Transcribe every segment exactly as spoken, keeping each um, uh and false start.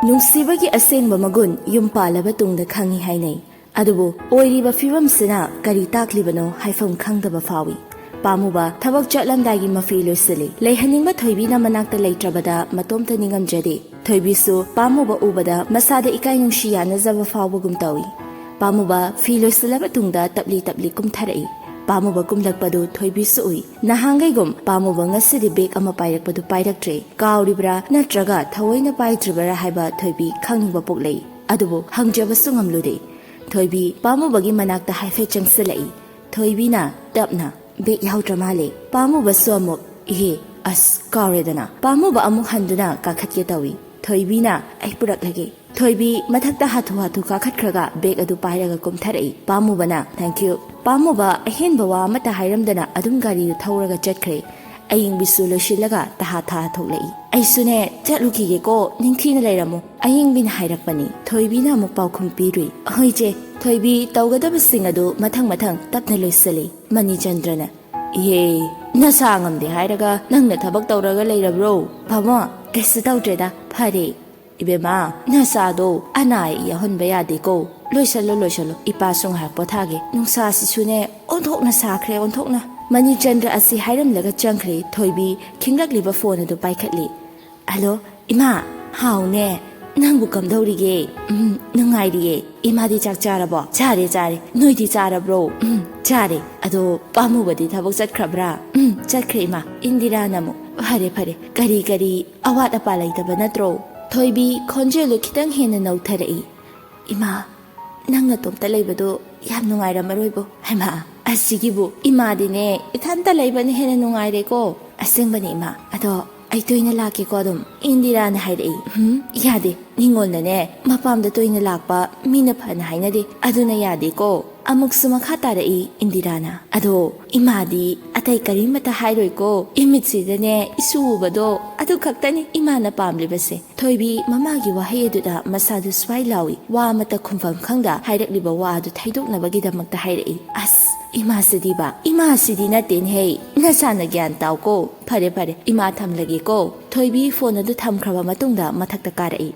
ꯅꯨꯡꯁꯤꯕꯒꯤ ꯑꯁꯦꯡꯕ ꯃꯒꯨꯟ ꯌꯨꯝ ꯄꯥꯜꯂꯕ ꯇꯨꯡꯗ ꯈꯪꯉꯤ ꯍꯥꯏꯅꯩ꯫ ꯑꯗꯨꯕꯨ ꯑꯣꯏꯔꯤꯕ ꯐꯤꯕꯝꯁꯤꯅ ꯀꯔꯤ ꯇꯥꯛꯂꯤꯕꯅꯣ ꯍꯥꯏꯐꯝ ꯈꯪꯗꯕ ꯐꯥꯎꯏ꯫ ꯄꯥꯝꯃꯨꯕ ꯊꯕꯛ ꯆꯠꯂꯝꯗꯥꯏꯒꯤ ꯃꯐꯤ ꯂꯣꯏꯁꯤꯜꯂꯤ꯫ ꯂꯩꯍꯟꯅꯤꯡꯕ ꯊꯣꯏꯕꯤꯅ ꯃꯅꯥꯛꯇ ꯂꯩꯇ꯭ꯔꯕꯗ ꯃꯇꯣꯝꯇ ꯅꯤꯡꯉꯝꯖꯗꯦ꯫ ꯊꯣꯏꯕꯤꯁꯨ ꯄꯥꯝꯃꯨꯕ ꯎꯕꯗ ꯃꯁꯥꯗ ꯏꯀꯥꯏ ꯅꯨꯡꯁꯤ ꯌꯥꯅꯖꯕ ꯐꯥꯎꯕꯒꯨꯝ ꯇꯧꯏ꯫ ꯄꯥꯝꯃꯨꯕ ꯐꯤ ꯂꯣꯏꯁꯤꯜꯂꯕ ꯇꯨꯡꯗ ꯇꯞꯂꯤ ꯇꯞꯂꯤ ꯀꯨꯝꯊꯔꯛꯏ꯫ ꯄꯥꯝꯃꯨꯕ ꯀꯨꯝꯂꯛꯄꯗꯨ ꯊꯣꯏꯕꯤꯁꯨ ꯎꯏ꯫ ꯅꯍꯥꯟꯈꯩꯒꯨꯝ ꯄꯥꯝꯃꯨꯕ ꯉꯁꯤꯗꯤ ꯕꯦꯒ ꯑꯃ ꯄꯥꯏꯔꯛꯄꯗꯨ ꯄꯥꯏꯔꯛꯇ꯭ꯔꯦ꯫ ꯀꯥꯎꯔꯤꯕ꯭ꯔꯥ ꯅꯠꯇ꯭ꯔꯒ ꯊꯑꯣꯏꯅ ꯄꯥꯏꯗ꯭ꯔꯤꯕꯔꯥ ꯍꯥꯏꯕ ꯊꯣꯏꯕꯤ ꯈꯪꯅꯤꯡꯕ ꯄꯣꯛꯂꯛꯏ꯫ ꯑꯗꯨꯕꯨ ꯍꯪꯖꯕꯁꯨ ꯉꯝꯂꯨꯗꯦ꯫ ꯊꯣꯏꯕꯤ ꯄꯥꯝꯃꯨꯕꯒꯤ ꯃꯅꯥꯛꯇ ꯍꯥꯏꯐꯦꯠ ꯆꯪꯁꯤꯜꯂꯛꯏ꯫ ꯊꯣꯏꯕꯤꯅ ꯇꯞꯅ, "ꯕꯦꯒ ꯌꯥꯎꯗ꯭ꯔ ꯃꯥꯜꯂꯦ꯫" ꯄꯥꯝꯃꯨꯕꯁꯨ ꯑꯃꯨꯛ, "ꯏꯍꯦ, ꯑꯁ, ꯀꯥꯎꯔꯦꯗꯅ꯫" ꯄꯥꯝꯃꯨꯕ ꯑꯃꯨꯛ ꯍꯟꯗꯨꯅ ꯀꯥꯈꯠꯀꯦ ꯇꯧꯏ꯫ ꯊꯣꯏꯕꯤꯅ, "ꯑꯩ ꯄꯨꯔꯛꯂꯒꯦ꯫" ꯊꯣꯏꯕꯤ ꯃꯊꯛꯇ ꯍꯥꯊꯨ ꯍꯥꯊꯨ ꯀꯥꯈꯠꯈ꯭ꯔꯒ ꯕꯦꯒ ꯑꯗꯨ ꯄꯥꯏꯔꯒ ꯀꯨꯝꯊꯔꯛꯏ꯫ ꯄꯥꯝꯃꯨꯕꯅ, "Thank you꯫" ꯄꯥꯝꯃꯨꯕ ꯑꯍꯦꯟꯕ ꯋꯥ ꯑꯃꯠꯇ ꯍꯥꯏꯔꯝꯗꯅ ꯑꯗꯨꯝ ꯒꯥꯔꯤꯗꯨ ꯊꯧꯔꯒ ꯆꯠꯈ꯭ꯔꯦ꯫ ꯑꯌꯤꯡꯕꯤꯁꯨ ꯂꯣꯏꯁꯤꯜꯂꯒ ꯇꯍꯥ ꯇꯍꯥ ꯊꯣꯛꯂꯛꯏ꯫ "ꯑꯩꯁꯨꯅꯦ, ꯆꯠꯂꯨꯈꯤꯒꯦꯀꯣ, ꯅꯤꯡꯊꯤꯅ ꯂꯩꯔꯝꯃꯨ꯫" ꯑꯌꯤꯡꯕꯤꯅ ꯍꯥꯏꯔꯛꯄꯅꯤ꯫ ꯊꯣꯏꯕꯤꯅ ꯑꯃꯨꯛ ꯄꯥꯎꯈꯨꯝ ꯄꯤꯔꯨꯏ꯫ "ꯍꯣꯏ ꯆꯦ꯫" ꯊꯣꯏꯕꯤ ꯇꯧꯒꯗꯕꯁꯤꯡ ꯑꯗꯨ ꯃꯊꯪ ꯃꯊꯪ ꯇꯞꯅ ꯂꯣꯏꯁꯤꯜꯂꯤ꯫ ꯃꯅꯤꯆꯟꯗ꯭ꯔꯅ, "ꯏꯍꯦ, ꯅꯁꯥ ꯉꯝꯗꯦ ꯍꯥꯏꯔꯒ ꯅꯪꯅ ꯊꯕꯛ ꯇꯧꯔꯒ ꯂꯩꯔꯕ꯭ꯔꯣ?" "ꯄꯥꯕꯨꯡ, ꯀꯩꯁꯨ ꯇꯧꯗ꯭ꯔꯦꯗ, ꯐꯔꯦ꯫" "ꯏꯕꯦꯝꯃ, ꯅꯁꯥꯗꯣ ꯑꯅꯥ ꯑꯌꯦꯛ ꯌꯥꯎꯍꯟꯕ ꯌꯥꯗꯦꯀꯣ꯫ ꯂꯣꯏꯁꯜꯂꯣ, ꯂꯣꯏꯁꯜꯂꯣ, ꯏꯄꯥꯁꯨ ꯉꯥꯏꯍꯥꯛ ꯄꯣꯊꯥꯒꯦ꯫ ꯅꯨꯡꯁꯥꯁꯤꯁꯨꯅꯦ, ꯑꯣꯟꯊꯣꯛꯅ ꯁꯥꯈ꯭ꯔꯦ, ꯑꯣꯟꯊꯣꯛꯅ꯫" ꯃꯅꯤꯆꯟꯗ꯭ꯔ ꯑꯁꯤ ꯍꯥꯏꯔꯝꯂꯒ ꯆꯪꯈ꯭ꯔꯦ꯫ ꯊꯣꯏꯕꯤ ꯈꯤꯡꯂꯛꯂꯤꯕ ꯐꯣꯟ ꯑꯗꯨ ꯄꯥꯏꯈꯠꯂꯤ꯫ "ꯍꯜꯂꯣ, ꯏꯃꯥ꯫" "ꯍꯥꯎꯅꯦ, ꯅꯪꯕꯨ ꯀꯝꯗꯧꯔꯤꯒꯦ?" "ꯎꯝ, ꯅꯨꯡꯉꯥꯏꯔꯤꯌꯦ꯫" "ꯏꯃꯥꯗꯤ ꯆꯥꯛ ꯆꯥꯔꯕꯣ?" "ꯆꯥꯔꯦ, ꯆꯥꯔꯦ꯫ ꯅꯣꯏꯗꯤ ꯆꯥꯔꯕ꯭ꯔꯣ?" "ꯎꯝ, ꯆꯥꯔꯦ꯫" "ꯑꯗꯣ ꯄꯥꯝꯃꯨꯕꯗꯤ ꯊꯕꯛ ꯆꯠꯈ꯭ꯔꯕ꯭ꯔꯥ?" "ꯎꯝ, ꯆꯠꯈ꯭ꯔꯦ ꯏꯃꯥ꯫" ꯏꯟꯗꯤꯔꯥꯅ ꯑꯃꯨꯛ, "ꯐꯔꯦ, ꯐꯔꯦ꯫ ꯀꯔꯤ ꯀꯔꯤ ꯑꯋꯥꯠ ꯑꯄꯥ ꯂꯩꯇꯕ ꯅꯠꯇ꯭ꯔꯣ?" ꯊꯣꯏꯕꯤ ꯈꯣꯟꯖꯦꯜꯗꯨ ꯈꯤꯇꯪ ꯍꯦꯟꯅ ꯅꯧꯊꯔꯛꯏ꯫ "ꯏꯃꯥ, ꯅꯪ ꯅꯇꯣꯝꯇ ꯂꯩꯕꯗꯣ ꯌꯥꯝ ꯅꯨꯡꯉꯥꯏꯔꯝꯃꯔꯣꯏꯕꯣ꯫" "ꯍꯩꯃꯥ, ꯑꯁꯤꯒꯤꯕꯨ ꯏꯃꯥꯗꯤꯅꯦ, ꯏꯊꯟꯇ ꯂꯩꯕꯅ ꯍꯦꯟꯅ ꯅꯨꯡꯉꯥꯏꯔꯦꯀꯣ꯫" "ꯑꯁꯦꯡꯕꯅꯦ ꯏꯃꯥ꯫ ꯑꯗꯣ ꯑꯩ ꯇꯣꯏꯅ ꯂꯥꯛꯀꯦꯀꯣ ꯑꯗꯨꯝ꯫" ꯏꯟꯗꯤꯔꯥꯅ ꯍꯥꯏꯔꯛꯏ꯫ "ꯍꯨꯝ, ꯌꯥꯗꯦ꯫ ꯅꯤꯡꯉꯣꯜꯅꯅꯦ, ꯃꯄꯥꯝꯗ ꯇꯣꯏꯅ ꯂꯥꯛꯄ ꯃꯤꯅ ꯐꯅ ꯍꯥꯏꯅꯗꯦ꯫ ꯑꯗꯨꯅ ꯌꯥꯗꯦꯀꯣ꯫" ꯑꯃꯨꯛꯁꯨ ꯃꯈꯥ ꯇꯥꯔꯛꯏ ꯏꯟꯗꯤꯔꯥꯅ꯫ "ꯑꯗꯣ ꯏꯃꯥꯗꯤ ꯑꯇꯩ ꯀꯔꯤꯃꯠꯇ ꯍꯥꯏꯔꯣꯏꯀꯣ꯫ ꯏꯃꯤꯠꯁꯤꯗꯅꯦ ꯏꯁꯨ ꯎꯕꯗꯣ, ꯑꯗꯨ ꯈꯛꯇꯅꯤ ꯏꯃꯥꯅ ꯄꯥꯝꯂꯤꯕꯁꯦ꯫" ꯊꯣꯏꯕꯤ ꯃꯃꯥꯒꯤ ꯋꯥꯍꯩ ꯑꯗꯨꯗ ꯃꯁꯥꯗꯨ ꯁ꯭ꯋꯥꯏ ꯂꯥꯎꯏ꯫ ꯋꯥ ꯑꯃꯠꯇ ꯈꯨꯝꯐꯝ ꯈꯪꯗ ꯍꯥꯏꯔꯛꯂꯤꯕ ꯋꯥ ꯑꯗꯨ ꯊꯩꯗꯣꯛꯅꯕꯒꯤꯗꯃꯛꯇ ꯍꯥꯏꯔꯛꯏ꯫ "ꯑꯁ, ꯏꯃꯥꯁꯤꯗꯤꯕ, ꯏꯃꯥꯁꯤꯗꯤ ꯅꯠꯇꯦꯅꯦꯍꯦ꯫ ꯅꯁꯥꯅ ꯒ꯭ꯌꯥꯟ ꯇꯥꯎꯀꯣ꯫ ꯐꯔꯦ, ꯐꯔꯦ, ꯏꯃꯥ ꯊꯝꯂꯒꯦꯀꯣ꯫" ꯊꯣꯏꯕꯤ ꯐꯣꯟ ꯑꯗꯨ ꯊꯝꯈ꯭ꯔꯕ ꯃꯇꯨꯡꯗ ꯃꯊꯛꯇ ꯀꯥꯔꯛꯏ꯫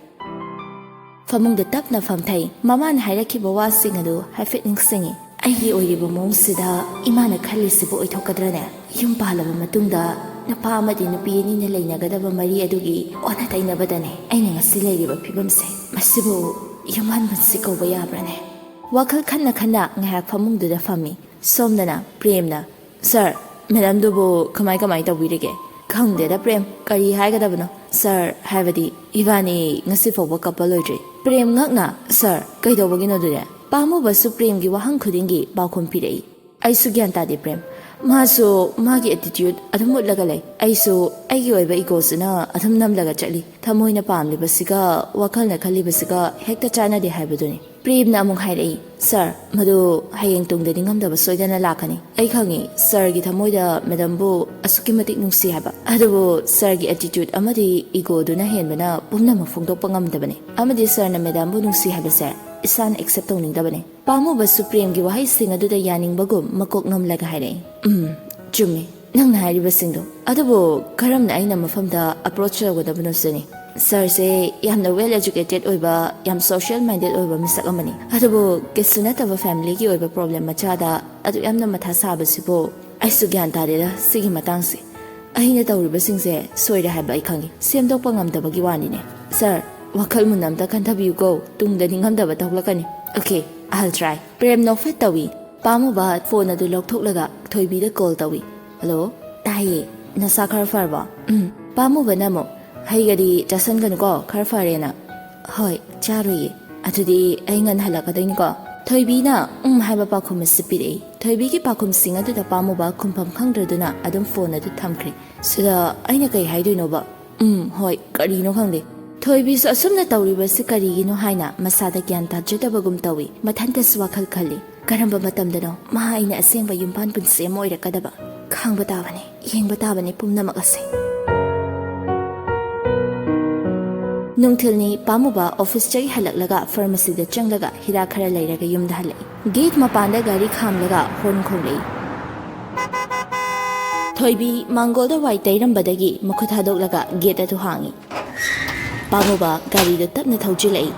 ꯐꯃꯨꯡꯗ ꯇꯞꯅ ꯐꯝꯊꯩ꯫ ꯃꯃꯥꯅ ꯍꯥꯏꯔꯛꯈꯤꯕ ꯋꯥꯁꯤꯡ ꯑꯗꯨ ꯍꯥꯏꯐꯦꯠ ꯅꯤꯡꯁꯤꯡꯉꯤ꯫ ꯑꯩꯒꯤ ꯑꯣꯏꯔꯤꯕ ꯃꯑꯣꯡꯁꯤꯗ ꯏꯃꯥꯅ ꯈꯜꯂꯤꯁꯤꯕꯨ ꯑꯣꯏꯊꯣꯛꯀꯗ꯭ꯔꯅꯦ? ꯌꯨꯝ ꯄꯥꯜꯂꯕ ꯃꯇꯨꯡꯗ ꯅꯨꯄꯥ ꯑꯃꯗꯤ ꯅꯨꯄꯤ ꯑꯅꯤꯅ ꯂꯩꯅꯒꯗꯕ ꯃꯔꯤ ꯑꯗꯨꯒꯤ ꯑꯣꯟꯅ ꯇꯩꯅꯕꯗꯅꯦ ꯑꯩꯅ ꯉꯁꯤ ꯂꯩꯔꯤꯕ ꯐꯤꯕꯝꯁꯦ꯫ ꯃꯁꯤꯕꯨ ꯌꯨꯝꯍꯥꯟ ꯄꯨꯟꯁꯤ ꯀꯧꯕ ꯌꯥꯕ꯭ꯔꯅꯦ? ꯋꯥꯈꯜ ꯈꯟꯅ ꯈꯟꯅ ꯉꯥꯏꯍꯥꯛ ꯐꯃꯨꯡꯗꯨꯗ ꯐꯝꯃꯤ꯫ ꯁꯣꯝꯗꯅ ꯄ꯭ꯔꯦꯝꯅ, "ꯁꯥꯔ, ꯃꯦꯗꯥꯝꯗꯨꯕꯨ ꯀꯃꯥꯏ ꯀꯃꯥꯏ ꯇꯧꯕꯤꯔꯤꯒꯦ?" "ꯈꯪꯗꯦꯗ ꯄ꯭ꯔꯦꯝ, ꯀꯔꯤ ꯍꯥꯏꯒꯗꯕꯅꯣ? ꯁꯥꯔ, ꯍꯥꯏꯕꯗꯤ ꯏꯕꯥꯅꯤ ꯉꯁꯤ ꯐꯥꯎꯕ ꯀꯄꯜ ꯑꯣꯏꯗ꯭ꯔꯤ꯫" ꯄ꯭ꯔꯦꯝ ꯉꯛꯅ, "ꯁꯥꯔ, ꯀꯩꯗꯧꯕꯒꯤꯅꯣ ꯑꯗꯨꯗꯤ?" ꯄꯥꯝꯃꯨꯕꯁꯨ ꯄ꯭ꯔꯦꯝꯒꯤ ꯋꯥꯍꯪ ꯈꯨꯗꯤꯡꯒꯤ ꯄꯥꯎꯈꯨꯝ ꯄꯤꯔꯛꯏ꯫ ꯑꯩꯁꯨ ꯒ꯭ꯌꯥꯟ ꯇꯥꯗꯦ ꯄ꯭ꯔꯦꯝ꯫ ꯃꯥꯁꯨ ꯃꯥꯒꯤ ꯑꯦꯇꯤꯇ꯭ꯌꯨꯠ ꯑꯗꯨꯝ ꯎꯠꯂꯒ ꯂꯩ꯫ ꯑꯩꯁꯨ ꯑꯩꯒꯤ ꯑꯣꯏꯕ ꯏꯒꯣꯁꯤꯅ ꯑꯗꯨꯝ ꯅꯝꯂꯒ ꯆꯠꯂꯤ꯫ ꯊꯃꯣꯏꯅ ꯄꯥꯝꯂꯤꯕꯁꯤꯒ ꯋꯥꯈꯜꯅ ꯈꯜꯂꯤꯕꯁꯤꯒ ꯍꯦꯛꯇ ꯆꯥꯟꯅꯗꯦ ꯍꯥꯏꯕꯗꯨꯅꯤ꯫ ꯄ꯭ꯔꯦꯝꯅ ꯑꯃꯨꯛ ꯍꯥꯏꯔꯛꯏ, "ꯁꯥꯔ, ꯃꯗꯨ ꯍꯌꯦꯡ ꯇꯨꯡꯗ ꯅꯤꯡꯉꯝꯗꯕ ꯁꯣꯏꯗꯅ ꯂꯥꯛꯀꯅꯤ꯫ ꯑꯩ ꯈꯪꯉꯤ, ꯁꯥꯔꯒꯤ ꯊꯃꯣꯏꯗ ꯃꯦꯗꯥꯝꯕꯨ ꯑꯁꯨꯛꯀꯤ ꯃꯇꯤꯛ ꯅꯨꯡꯁꯤ ꯍꯥꯏꯕ꯫ ꯑꯗꯨꯕꯨ ꯁꯥꯔꯒꯤ ꯑꯦꯇꯤꯇ꯭ꯌꯨꯠ ꯑꯃꯗꯤ ꯏꯒꯣꯗꯨꯅ ꯍꯦꯟꯕꯅ ꯄꯨꯝꯅꯃꯛ ꯐꯣꯡꯗꯣꯛꯄ ꯉꯝꯗꯕꯅꯤ꯫ ꯑꯃꯗꯤ ꯁꯥꯔꯅ ꯃꯦꯗꯥꯝꯕꯨ ꯅꯨꯡꯁꯤ ꯍꯥꯏꯕꯁꯦ ꯏꯁꯥꯅ ꯑꯦꯛꯁꯦꯞ ꯇꯧꯅꯤꯡꯗꯕꯅꯤ꯫" ꯄꯥꯝꯃꯨꯕꯁꯨ ꯄ꯭ꯔꯦꯝꯒꯤ ꯋꯥꯍꯩꯁꯤꯡ ꯑꯗꯨꯗ ꯌꯥꯅꯤꯡꯕꯒꯨꯝ ꯃꯀꯣꯛ ꯅꯣꯝꯂꯒ ꯍꯥꯏꯔꯛꯏ, "ꯎꯝ, ꯆꯨꯝꯃꯤ ꯅꯪꯅ ꯍꯥꯏꯔꯤꯕꯁꯤꯡꯗꯣ꯫ ꯑꯗꯨꯕꯨ ꯀꯔꯝꯅ ꯑꯩꯅ ꯃꯐꯝꯗ ꯑꯦꯄ꯭ꯔꯣꯆ ꯇꯧꯒꯗꯕꯅꯣ ꯁꯤꯅꯤ꯫ ꯁꯥꯔꯁꯦ ꯌꯥꯝꯅ ꯋꯦꯜ ꯑꯦꯖꯨꯀꯦꯇꯦꯠ ꯑꯣꯏꯕ, ꯌꯥꯝ ꯁꯣꯁꯤꯌꯦꯜ ꯃꯥꯏꯟꯗꯦꯠ ꯑꯣꯏꯕ ꯃꯤꯁꯛ ꯑꯃꯅꯤ꯫ ꯑꯗꯨꯕꯨ ꯀꯩꯁꯨ ꯅꯠꯇꯕ ꯐꯦꯃꯤꯂꯤꯒꯤ ꯑꯣꯏꯕ ꯄ꯭ꯔꯣꯕ꯭ꯂꯦꯝ ꯃꯆꯥꯗ ꯑꯗꯨꯛ ꯌꯥꯝꯅ ꯃꯊꯥ ꯁꯥꯕꯁꯤꯕꯨ ꯑꯩꯁꯨ ꯒ꯭ꯌꯥꯟ ꯇꯥꯗꯦꯗ ꯁꯤꯒꯤ ꯃꯇꯥꯡꯁꯦ꯫ ꯑꯩꯅ ꯇꯧꯔꯤꯕꯁꯤꯡꯁꯦ ꯁꯣꯏꯔꯦ ꯍꯥꯏꯕ ꯑꯩ ꯈꯪꯉꯤ꯫ ꯁꯦꯝꯗꯣꯛꯄ ꯉꯝꯗꯕꯒꯤ ꯋꯥꯅꯤꯅꯦ꯫ ꯁꯥꯔ, ꯋꯥꯈꯜ ꯃꯨꯟꯅ ꯑꯝꯇ ꯈꯟꯊꯕꯤꯌꯨꯀꯣ꯫ ꯇꯨꯡꯗ ꯅꯤꯡꯉꯝꯗꯕ ꯊꯣꯛꯂꯛꯀꯅꯤ꯫ Okay, I'll try." ꯄ꯭ꯔꯦꯝ ꯅꯣꯛꯐꯦꯠ ꯇꯧꯏ꯫ ꯄꯥꯝꯃꯨꯕ ꯐꯣꯟ ꯑꯗꯨ ꯂꯧꯊꯣꯛꯂꯒ ꯊꯣꯏꯕꯤꯗ ꯀꯣꯜ ꯇꯧꯏ꯫ "ꯍꯜꯂꯣ?" "ꯇꯥꯏꯌꯦ꯫ ꯅꯁꯥ ꯈꯔ ꯐꯔꯕꯣ?" "ꯎꯝ꯫" ꯄꯥꯝꯃꯨꯕꯅ ꯑꯃꯨꯛ, "ꯍꯩꯒꯗꯤ ꯆꯥꯁꯟꯒꯅꯨꯀꯣ, ꯈꯔ ꯐꯔꯦꯅ?" "ꯍꯣꯏ, ꯆꯥꯔꯣꯏꯌꯦ꯫" "ꯑꯗꯨꯗꯤ ꯑꯩ ꯉꯟꯅ ꯍꯜꯂꯛꯀꯗꯣꯏꯅꯤꯀꯣ?" ꯊꯣꯏꯕꯤꯅ "ꯎꯝ" ꯍꯥꯏꯕ ꯄꯥꯎꯈꯨꯝ ꯑꯁꯤ ꯄꯤꯔꯛꯏ꯫ ꯊꯣꯏꯕꯤꯒꯤ ꯄꯥꯎꯈꯨꯝꯁꯤꯡ ꯑꯗꯨꯗ ꯄꯥꯝꯃꯨꯕ ꯈꯨꯝꯐꯝ ꯈꯪꯗ꯭ꯔꯗꯨꯅ ꯑꯗꯨꯝ ꯐꯣꯟ ꯑꯗꯨ ꯊꯝꯈ꯭ꯔꯦ꯫ ꯁꯤꯗ ꯑꯩꯅ ꯀꯩ ꯍꯥꯏꯗꯣꯏꯅꯣꯕ? "ꯎꯝ, ꯍꯣꯏ, ꯀꯔꯤꯅꯣ ꯈꯪꯗꯦ꯫" ꯊꯣꯏꯕꯤꯁꯨ ꯑꯁꯨꯝꯅ ꯇꯧꯔꯤꯕꯁꯤ ꯀꯔꯤꯒꯤꯅꯣ ꯍꯥꯏꯅ ꯃꯁꯥꯗ ꯒ꯭ꯌꯥꯟ ꯇꯥꯖꯗꯕꯒꯨꯝ ꯇꯧꯏ꯫ ꯃꯊꯟꯇꯁꯨ ꯋꯥꯈꯜ ꯈꯜꯂꯤ, "ꯀꯔꯝꯕ ꯃꯇꯝꯗꯅꯣ ꯃꯥ ꯑꯩꯅ ꯑꯁꯦꯡꯕ ꯌꯨꯝꯕꯥꯟ ꯄꯨꯟꯁꯤ ꯑꯃ ꯑꯣꯏꯔꯛꯀꯗꯕ?" ꯈꯥꯡꯕ ꯇꯥꯕꯅꯤ, ꯌꯦꯡꯕ ꯇꯥꯕꯅꯤ ꯄꯨꯝꯅꯃꯛ ꯑꯁꯦ꯫ ꯅꯨꯡꯊꯤꯜꯅꯤ꯫ ꯄꯥꯝꯃꯨꯕ ꯑꯣꯐꯤꯁꯇꯒꯤ ꯍꯜꯂꯛꯂꯒ ꯐꯥꯔꯃꯥꯁꯤꯗ ꯆꯪꯂꯒ ꯍꯤꯗꯥꯛ ꯈꯔ ꯂꯩꯔꯒ ꯌꯨꯝꯗ ꯍꯜꯂꯛꯏ꯫ ꯒꯦꯠ ꯃꯄꯥꯟꯗ ꯒꯥꯔꯤ ꯈꯥꯝꯂꯒ ꯍꯣꯔꯟ ꯈꯣꯡꯂꯛꯏ꯫ ꯊꯣꯏꯕꯤ ꯃꯥꯡꯒꯣꯜꯗ ꯋꯥꯏ ꯇꯩꯔꯝꯕꯗꯒꯤ ꯃꯈꯨꯠ ꯊꯥꯗꯣꯛꯂꯒ ꯒꯦꯠ ꯑꯗꯨ ꯍꯥꯡꯏ꯫ ꯄꯥꯝꯃꯨꯕ ꯒꯥꯔꯤꯗꯨ ꯇꯞꯅ ꯊꯧꯖꯤꯜꯂꯛꯏ꯫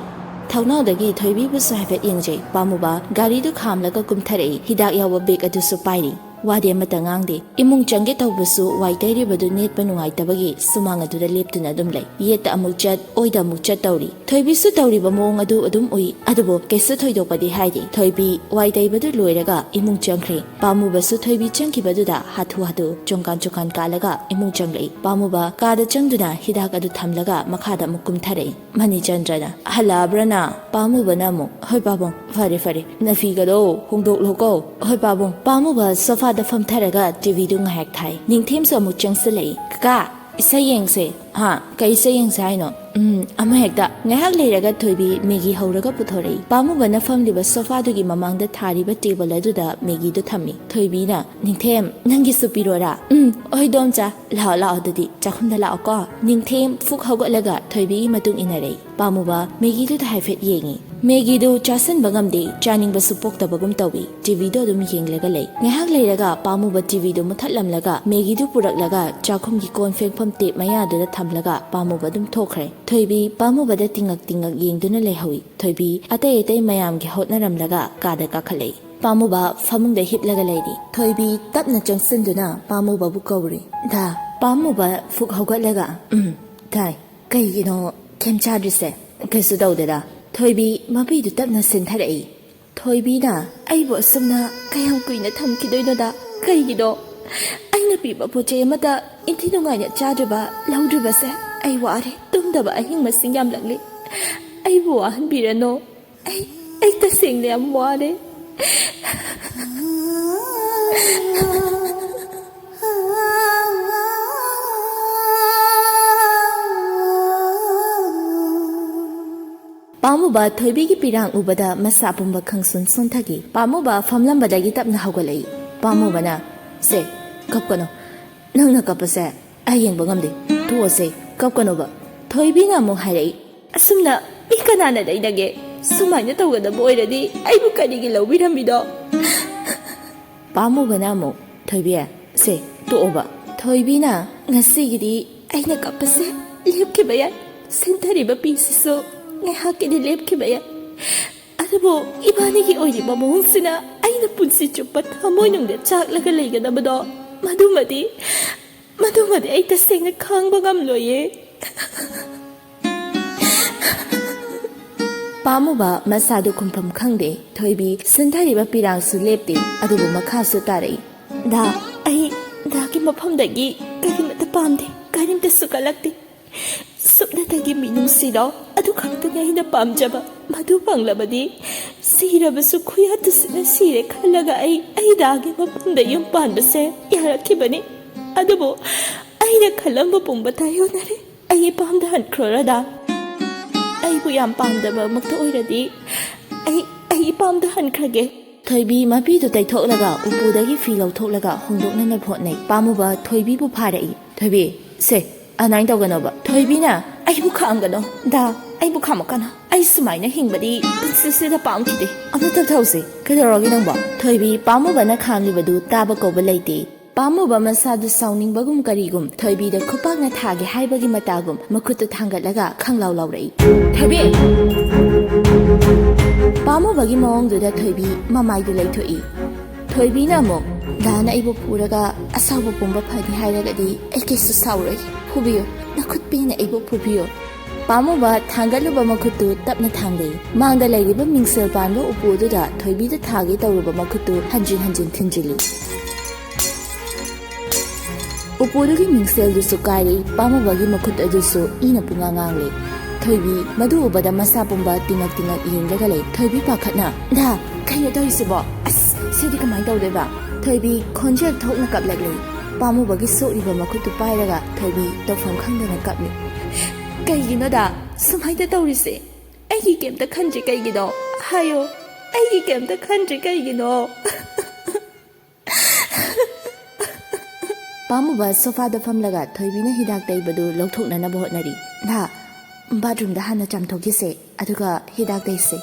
ꯊꯣꯡꯅꯥꯎꯗꯒꯤ ꯊꯣꯏꯕꯤꯕꯨꯁꯨ ꯍꯥꯏꯐꯦꯠ ꯌꯦꯡꯖꯩ꯫ ꯄꯥꯝꯃꯨꯕ ꯒꯥꯔꯤꯗꯨ ꯈꯥꯝꯂꯒ ꯀꯨꯝꯊꯔꯛꯏ꯫ ꯍꯤꯗꯥꯛ ꯌꯥꯎꯕ ꯕꯦꯒ ꯑꯗꯨꯁꯨ ꯄꯥꯏꯔꯤ꯫ ꯋꯥꯗꯤ ꯑꯃꯠꯇ ꯉꯥꯡꯗꯦ꯫ ꯏꯃꯨꯡ ꯆꯪꯒꯦ ꯇꯧꯕꯁꯨ ꯋꯥꯏ ꯇꯩꯔꯤꯕꯗꯨ ꯅꯦꯠꯄ ꯅꯨꯡꯉꯥꯏꯇꯕꯒꯤ ꯁꯨꯃꯥꯡ ꯑꯗꯨꯗ ꯂꯦꯞꯇꯨꯅ ꯑꯗꯨꯝ ꯂꯩ꯫ ꯌꯦꯠꯇ ꯑꯃꯨꯛ ꯆꯠ, ꯑꯣꯏꯗ ꯑꯃꯨꯛ ꯆꯠ ꯇꯧꯔꯤ꯫ ꯊꯣꯏꯕꯤꯁꯨ ꯇꯧꯔꯤꯕ ꯃꯑꯣꯡ ꯑꯗꯨ ꯑꯗꯨꯝ ꯎꯏ, ꯑꯗꯨꯕꯨ ꯀꯩꯁꯨ ꯊꯣꯏꯗꯣꯛꯄꯗꯤ ꯍꯥꯏꯗꯦ꯫ ꯊꯣꯏꯕꯤ ꯋꯥꯏ ꯇꯩꯕꯗꯨ ꯂꯣꯏꯔꯒ ꯏꯃꯨꯡ ꯆꯪꯈ꯭ꯔꯦ꯫ ꯄꯥꯝꯃꯨꯕꯁꯨ ꯊꯣꯏꯕꯤ ꯆꯪꯈꯤꯕꯗꯨꯗ ꯍꯥꯊꯨ ꯍꯥꯊꯨ ꯆꯣꯡꯀꯥꯟ ꯆꯣꯡꯀꯥꯟ ꯀꯥꯜꯂꯒ ꯏꯃꯨꯡ ꯆꯪꯂꯛꯏ꯫ ꯄꯥꯝꯃꯨꯕ ꯀꯥꯗ ꯆꯪꯗꯨꯅ ꯍꯤꯗꯥꯛ ꯑꯗꯨ ꯊꯝꯂꯒ ꯃꯈꯥꯗ ꯑꯃꯨꯛ ꯀꯨꯝꯊꯔꯛꯏ꯫ ꯃꯅꯤꯆꯟꯗ꯭ꯔꯅ, "ꯍꯜꯂꯛꯑꯕ꯭ꯔꯥ ꯅ?" ꯄꯥꯝꯃꯨꯕꯅ ꯑꯃꯨꯛ, "ꯍꯣꯏ ꯄꯥꯕꯨꯡ, ꯐꯔꯦ ꯐꯔꯦ, ꯅꯐꯤꯒꯗꯣ ꯍꯣꯡꯗꯣꯛꯂꯣꯀꯣ꯫ ꯍꯣꯏ ꯄꯥꯕꯨꯡ꯫" ꯄꯥꯝꯃꯨꯕ ꯁꯣꯐꯥꯗ ꯐꯝꯊꯔꯒ ꯇꯤꯚꯤꯗꯨ ꯉꯥꯏꯍꯥꯛ ꯊꯥꯏ꯫ ꯅꯤꯡꯊꯦꯝꯁꯨ ꯑꯃꯨꯛ ꯆꯪꯁꯤꯜꯂꯛꯏ꯫ "ꯀꯀꯥ, ꯏꯁꯩ ꯌꯦꯡꯁꯦ꯫" "ꯍꯥ? ꯀꯩ ꯏꯁꯩ ꯌꯦꯡꯁꯦ ꯍꯥꯏꯅꯣ?" "ꯎꯝ, ꯑꯃ ꯍꯦꯛꯇ꯫" ꯉꯥꯏꯍꯥꯛ ꯂꯩꯔꯒ ꯊꯣꯏꯕꯤ ꯃꯦꯒꯤ ꯍꯧꯔꯒ ꯄꯨꯊꯣꯔꯛꯏ꯫ ꯄꯥꯝꯃꯨꯕꯅ ꯐꯝꯂꯤꯕ ꯁꯣꯐꯥꯗꯨꯒꯤ ꯃꯃꯥꯡꯗ ꯊꯥꯔꯤꯕ ꯇꯦꯕꯜ ꯑꯗꯨꯗ ꯃꯦꯒꯤꯗꯨ ꯊꯝꯃꯤ꯫ ꯊꯣꯏꯕꯤꯅ, "ꯅꯤꯡꯊꯦꯝ, ꯅꯪꯒꯤꯁꯨ ꯄꯤꯔꯣꯔꯥ?" "ꯎꯝ, ꯍꯣꯏ ꯗꯣꯝꯆꯥ, ꯂꯥꯛꯑꯣ ꯂꯥꯛꯑꯣ, ꯑꯗꯨꯗꯤ ꯆꯥꯛꯈꯨꯝꯗ ꯂꯥꯛꯑꯣꯀꯣ꯫" ꯅꯤꯡꯊꯦꯝ ꯐꯨꯛ ꯍꯧꯒꯠꯂꯒ ꯊꯣꯏꯕꯤꯒꯤ ꯃꯇꯨꯡ ꯏꯟꯅꯔꯛꯏ꯫ ꯄꯥꯝꯃꯨꯕ ꯃꯦꯒꯤꯗꯨꯗ ꯍꯥꯏꯐꯦꯠ ꯌꯦꯡꯉꯤ꯫ ꯃꯦꯒꯤꯗꯨ ꯆꯥꯁꯤꯟꯕ ꯉꯝꯗꯦ, ꯆꯥꯅꯤꯡꯕꯁꯨ ꯄꯣꯛꯇꯕꯒꯨꯝ ꯇꯧꯏ꯫ ꯇꯤꯚꯤꯗꯨ ꯑꯗꯨꯝ ꯌꯦꯡꯂꯒ ꯂꯩ꯫ ꯉꯥꯏꯍꯥꯛ ꯂꯩꯔꯒ ꯄꯥꯝꯃꯨꯕ ꯇꯤꯚꯤꯗꯨ ꯃꯨꯊꯠꯂꯝꯂꯒ ꯃꯦꯒꯤꯗꯨ ꯄꯨꯔꯛꯂꯒ ꯆꯥꯛꯈꯨꯝꯒꯤ ꯀꯣꯟ ꯐꯦꯡꯐꯝ ꯇꯦꯞ ꯃꯌꯥꯗꯨꯗ ꯊꯝꯂꯒ ꯄꯥꯝꯃꯨꯕ ꯑꯗꯨꯝ ꯊꯣꯛꯈ꯭ꯔꯦ꯫ ꯊꯣꯏꯕꯤ ꯄꯥꯝꯃꯨꯕꯗ ꯇꯤꯡꯉꯛ ꯇꯤꯡꯉꯛ ꯌꯦꯡꯗꯨꯅ ꯂꯩꯍꯧꯏ꯫ ꯊꯣꯏꯕꯤ ꯑꯇꯩ ꯑꯇꯩ ꯃꯌꯥꯝꯒꯤ ꯍꯣꯠꯅꯔꯝꯂꯒ ꯀꯥꯗ ꯀꯥꯈꯠꯂꯛꯏ꯫ ꯄꯥꯝꯃꯨꯕ ꯐꯃꯨꯡꯗ ꯍꯤꯞꯂꯒ ꯂꯩꯔꯤ꯫ ꯊꯣꯏꯕꯤ ꯇꯞꯅ ꯆꯪꯁꯤꯟꯗꯨꯅ ꯄꯥꯝꯃꯨꯕꯕꯨ ꯀꯧꯔꯤ꯫ "ꯗꯥ꯫" ꯄꯥꯝꯃꯨꯕ ꯐꯨꯛ ꯍꯧꯒꯠꯂꯒ, "ꯎꯝ, ꯇꯥꯏ꯫ ꯀꯩꯒꯤꯅꯣ ꯀꯩꯝ ꯆꯥꯗ꯭ꯔꯤꯁꯦ?" "ꯀꯩꯁꯨ ꯇꯧꯗꯦꯗ꯫" ꯊꯣꯏꯕꯤ ꯃꯄꯤꯗꯨ ꯇꯞꯅ ꯁꯤꯟꯊꯔꯛꯏ꯫ ꯊꯣꯏꯕꯤꯅ, "ꯑꯩꯕꯨ ꯑꯁꯨꯝꯅ ꯀꯌꯥꯝ ꯀꯨꯏꯅ ꯊꯝꯈꯤꯗꯣꯏꯅꯣꯗ? ꯀꯩꯒꯤꯅꯣ? ꯑꯩꯅ ꯄꯤꯕ ꯄꯣꯠ ꯆꯩ ꯑꯃꯠꯇ ꯏꯟꯊꯤ ꯅꯨꯡꯉꯥꯏꯅ ꯆꯥꯗ꯭ꯔꯤꯕ, ꯂꯧꯗ꯭ꯔꯤꯕꯁꯦ ꯑꯩ ꯋꯥꯔꯦ꯫ ꯇꯨꯝꯗꯕ ꯑꯍꯤꯡ ꯃꯁꯤꯡ ꯌꯥꯝꯂꯛꯂꯤ꯫ ꯑꯩꯕꯨ ꯋꯥꯍꯟꯕꯤꯔꯅꯣ꯫ ꯑꯩ, ꯑꯩ ꯇꯁꯦꯡꯅ ꯌꯥꯝ ꯋꯥꯔꯦ꯫" ꯄꯥꯝꯃꯨꯕ ꯊꯣꯏꯕꯤꯒꯤ ꯄꯤꯔꯥꯡ ꯎꯕꯗ ꯃꯁꯥ ꯄꯨꯝꯕ ꯈꯪꯁꯨꯟ ꯁꯣꯟꯊꯈꯤ꯫ ꯄꯥꯝꯃꯨꯕ ꯐꯝꯂꯝꯕꯗꯒꯤ ꯇꯞꯅ ꯍꯧꯒꯠꯂꯛꯏ꯫ ꯄꯥꯝꯃꯨꯕꯅ, "ꯁꯦ, ꯀꯞꯀꯅꯨ꯫ ꯅꯪꯅ ꯀꯞꯄꯁꯦ ꯑꯩ ꯌꯦꯡꯕ ꯉꯝꯗꯦ꯫ ꯇꯣꯛꯑꯁꯦ, ꯀꯞꯀꯅꯣꯕ꯫" ꯊꯣꯏꯕꯤꯅ ꯑꯃꯨꯛ ꯍꯥꯏꯔꯛꯏ꯫ "ꯑꯁꯨꯝꯅ ꯃꯤ ꯀꯅꯥꯅ ꯂꯩꯅꯒꯦ? ꯁꯨꯃꯥꯏꯅ ꯇꯧꯒꯗꯕ ꯑꯣꯏꯔꯗꯤ ꯑꯩꯕꯨ ꯀꯔꯤꯒꯤ ꯂꯧꯕꯤꯔꯝꯃꯤꯅꯣ?" ꯄꯥꯝꯃꯨꯕꯅ ꯑꯃꯨꯛ, "ꯊꯣꯏꯕꯤ, ꯁꯦ, ꯇꯣꯛꯑꯣꯕ꯫" ꯊꯣꯏꯕꯤꯅ, "ꯉꯁꯤꯒꯤꯗꯤ ꯑꯩꯅ ꯀꯞꯄꯁꯦ ꯂꯦꯞꯈꯤꯕ ꯌꯥꯏ꯫ ꯁꯤꯟꯊꯔꯤꯕ ꯄꯤꯁꯤꯁꯨ ꯉꯥꯏꯍꯥꯛꯀꯤꯗꯤ ꯂꯦꯞꯈꯤꯕ ꯌꯥꯏ, ꯑꯗꯨꯕꯨ ꯏꯕꯥꯅꯤꯒꯤ ꯑꯣꯏꯔꯤꯕ ꯃꯑꯣꯡꯁꯤꯅ ꯑꯩꯅ ꯄꯨꯟꯁꯤ ꯆꯨꯞꯄ ꯊꯃꯣꯏꯅꯨꯡꯗ ꯆꯥꯛꯂꯒ ꯂꯩꯒꯗꯕꯗꯣ, ꯃꯗꯨꯃꯗꯤ, ꯃꯗꯨꯃꯗꯤ ꯑꯩ ꯇꯁꯦꯡꯅ ꯈꯥꯡꯕ ꯉꯝꯂꯣꯏꯌꯦ꯫ ꯄꯥꯝꯃꯨꯕ ꯃꯁꯥꯗꯨ ꯈꯨꯝꯐꯝ ꯈꯪꯗꯦ꯫ ꯊꯣꯏꯕꯤ ꯁꯤꯟꯊꯔꯤꯕ ꯄꯤꯔꯥꯡꯁꯨ ꯂꯦꯞꯇꯦ, ꯑꯗꯨꯕꯨ ꯃꯈꯥꯁꯨ ꯇꯥꯔꯛꯏ꯫ "ꯗꯥ, ꯑꯩ ꯗꯥꯒꯤ ꯃꯐꯝꯗꯒꯤ ꯀꯔꯤꯃꯠꯇ ꯄꯥꯝꯗꯦ, ꯀꯔꯤꯝꯇꯁꯨ ꯀꯜꯂꯛꯇꯦ꯫ ꯁꯨꯞꯅꯇꯒꯤ ꯃꯤꯅꯨꯡꯁꯤꯗꯣ ꯑꯗꯨ ꯈꯛꯇꯅꯤ ꯑꯩꯅ ꯄꯥꯝꯖꯕ꯫ ꯃꯗꯨ ꯐꯪꯂꯕꯗꯤ ꯁꯤꯔꯕꯁꯨ ꯈꯨꯌꯥꯠꯇꯨꯁꯤꯅ ꯁꯤꯔꯦ ꯈꯜꯂꯒ ꯑꯩ, ꯑꯩ ꯗꯥꯒꯤ ꯃꯐꯝꯗ ꯌꯨꯝ ꯄꯥꯟꯕꯁꯦ ꯌꯥꯔꯛꯈꯤꯕꯅꯤ꯫ ꯑꯗꯨꯕꯨ ꯑꯩꯅ ꯈꯜꯂꯝꯕ ꯄꯨꯝꯕ ꯇꯥꯏꯌꯣꯟꯅꯔꯦ꯫ ꯑꯩ ꯏꯄꯥꯝꯗ ꯍꯟꯈ꯭ꯔꯣꯔꯗ? ꯑꯩꯕꯨ ꯌꯥꯝ ꯄꯥꯝꯗꯕꯃꯛꯇ ꯑꯣꯏꯔꯗꯤ ꯑꯩ, ꯑꯩ ꯏꯄꯥꯝꯗ ꯍꯟꯈ꯭ꯔꯒꯦ꯫" ꯊꯣꯏꯕꯤ ꯃꯄꯤꯗꯨ ꯇꯩꯊꯣꯛꯂꯒ ꯎꯄꯨꯗꯒꯤ ꯐꯤ ꯂꯧꯊꯣꯛꯂꯒ ꯍꯣꯡꯗꯣꯛꯅꯅꯕ ꯍꯣꯠꯅꯩ꯫ ꯄꯥꯝꯃꯨꯕ ꯊꯣꯏꯕꯤꯕꯨ ꯐꯥꯔꯛꯏ꯫ "ꯊꯣꯏꯕꯤ, ꯁꯦ, ꯑꯗꯨꯃꯥꯏꯅ ꯇꯧꯒꯅꯣꯕ꯫ ꯊꯣꯏꯕꯤꯅ ꯑꯩꯕꯨ ꯈꯥꯝꯒꯅꯣ꯫ ꯗꯥ, ꯑꯩꯕꯨ ꯈꯥꯝꯃꯛꯀꯅꯣ꯫ ꯑꯩ ꯁꯨꯃꯥꯏꯅ ꯍꯤꯡꯕꯗꯤ ꯄꯨꯟꯁꯤꯁꯤꯗ ꯄꯥꯝꯈꯤꯗꯦ꯫" "ꯑꯃꯨꯛꯇ ꯊꯧꯁꯤ꯫ ꯀꯩꯗꯧꯔꯒꯦ ꯅꯪꯕꯣ?" ꯊꯣꯏꯕꯤ ꯄꯥꯝꯃꯨꯕꯅ ꯈꯥꯝꯂꯤꯕꯗꯨ ꯇꯥꯕ ꯀꯧꯕ ꯂꯩꯇꯦ꯫ ꯄꯥꯝꯃꯨꯕ ꯃꯁꯥꯗꯨ ꯁꯥꯎꯅꯤꯡꯕꯒꯨꯝ ꯀꯔꯤꯒꯨꯝ ꯊꯣꯏꯕꯤꯗ ꯈꯨꯄꯥꯛꯅ ꯊꯥꯒꯦ ꯍꯥꯏꯕꯒꯤ ꯃꯇꯥꯒꯨꯝ ꯃꯈꯨꯠꯇꯨ ꯊꯥꯡꯒꯠꯂꯒ ꯈꯪꯂꯥꯎ ꯂꯥꯎꯔꯛꯏ꯫ "ꯊꯣꯏꯕꯤ!" ꯄꯥꯝꯃꯨꯕꯒꯤ ꯃꯑꯣꯡꯗꯨꯗ ꯊꯣꯏꯕꯤ ꯃꯃꯥꯏꯗꯨ ꯂꯩꯊꯣꯛꯏ꯫ ꯊꯣꯏꯕꯤꯅ ꯑꯃꯨꯛ, "ꯗꯥꯅ ꯑꯩꯕꯨ ꯐꯨꯔꯒ ꯑꯁꯥꯎꯕ ꯄꯨꯝꯕ ꯐꯅꯤ ꯍꯥꯏꯔꯒꯗꯤ ꯑꯩ ꯀꯩꯁꯨ ꯁꯥꯎꯔꯣꯏ꯫ ꯐꯨꯕꯤꯌꯨ, ꯅꯈꯨꯠ ꯄꯦꯟꯅ ꯑꯩꯕꯨ ꯐꯨꯕꯤꯌꯨ꯫" ꯄꯥꯝꯃꯨꯕ ꯊꯥꯡꯒꯠꯂꯨꯕ ꯃꯈꯨꯠꯇꯨ ꯇꯞꯅ ꯊꯥꯡꯂꯦ꯫ ꯃꯥꯡꯗ ꯂꯩꯔꯤꯕ ꯃꯤꯡꯁꯦꯜ ꯄꯥꯟꯕ ꯎꯄꯨ ꯑꯗꯨꯗ ꯊꯣꯏꯕꯤꯗ ꯊꯥꯒꯦ ꯇꯧꯔꯨꯕ ꯃꯈꯨꯠꯇꯨ ꯍꯟꯖꯤꯟ ꯍꯟꯖꯤꯟ ꯊꯤꯟꯖꯤꯜꯂꯤ꯫ ꯎꯄꯨꯗꯨꯒꯤ ꯃꯤꯡꯁꯦꯜꯗꯨꯁꯨ ꯀꯥꯏꯔꯦ, ꯄꯥꯝꯃꯨꯕꯒꯤ ꯃꯈꯨꯠ ꯑꯗꯨꯁꯨ ꯏꯅ ꯄꯨꯡꯉꯥꯡ ꯉꯥꯡꯂꯦ꯫ ꯊꯣꯏꯕꯤ ꯃꯗꯨ ꯎꯕꯗ ꯃꯁꯥ ꯄꯨꯝꯕ ꯇꯤꯡꯉꯛ ꯇꯤꯡꯉꯛ ꯌꯦꯡꯂꯒ ꯂꯩ꯫ ꯊꯣꯏꯕꯤ ꯄꯥꯈꯠꯅ, "ꯗꯥ, ꯀꯩꯅꯣ ꯇꯧꯔꯤꯁꯤꯕꯣ? ꯑꯁ, ꯁꯤꯗꯤ ꯀꯃꯥꯏꯅ ꯇꯧꯗꯣꯏꯕ?" ꯊꯣꯏꯕꯤ ꯈꯣꯟꯖꯦꯜ ꯊꯣꯛꯅ ꯀꯞꯂꯛꯂꯦ꯫ ꯄꯥꯝꯃꯨꯕꯒꯤ ꯁꯣꯛꯂꯤꯕ ꯃꯈꯨꯠꯇꯨ ꯄꯥꯏꯔꯒ ꯊꯣꯏꯕꯤ ꯇꯧꯐꯝ ꯈꯪꯗꯅ ꯀꯞꯂꯤ꯫ "ꯀꯩꯒꯤꯅꯣꯗ ꯁꯨꯃꯥꯏꯅ ꯇꯧꯔꯤꯁꯦ? ꯑꯩꯒꯤ ꯀꯩꯝꯇ ꯈꯟꯗ꯭ꯔꯤ ꯀꯩꯒꯤꯅꯣ? ꯍꯥꯏꯌꯣ, ꯑꯩꯒꯤ ꯀꯩꯝꯇ ꯈꯟꯗ꯭ꯔꯤ ꯀꯩꯒꯤꯅꯣ?" ꯄꯥꯝꯃꯨꯕ ꯁꯣꯐꯥꯗ ꯐꯝꯂꯒ ꯊꯣꯏꯕꯤꯅ ꯍꯤꯗꯥꯛ ꯇꯩꯕꯗꯨ ꯂꯧꯊꯣꯛꯅꯅꯕ ꯍꯣꯠꯅꯔꯤ꯫ "ꯗꯥ, ꯕꯥꯠꯔꯨꯝꯗ ꯍꯥꯟꯅ ꯆꯥꯝꯊꯣꯛꯈꯤꯁꯦ, ꯑꯗꯨꯒ ꯍꯤꯗꯥꯛ ꯇꯩꯁꯦ꯫"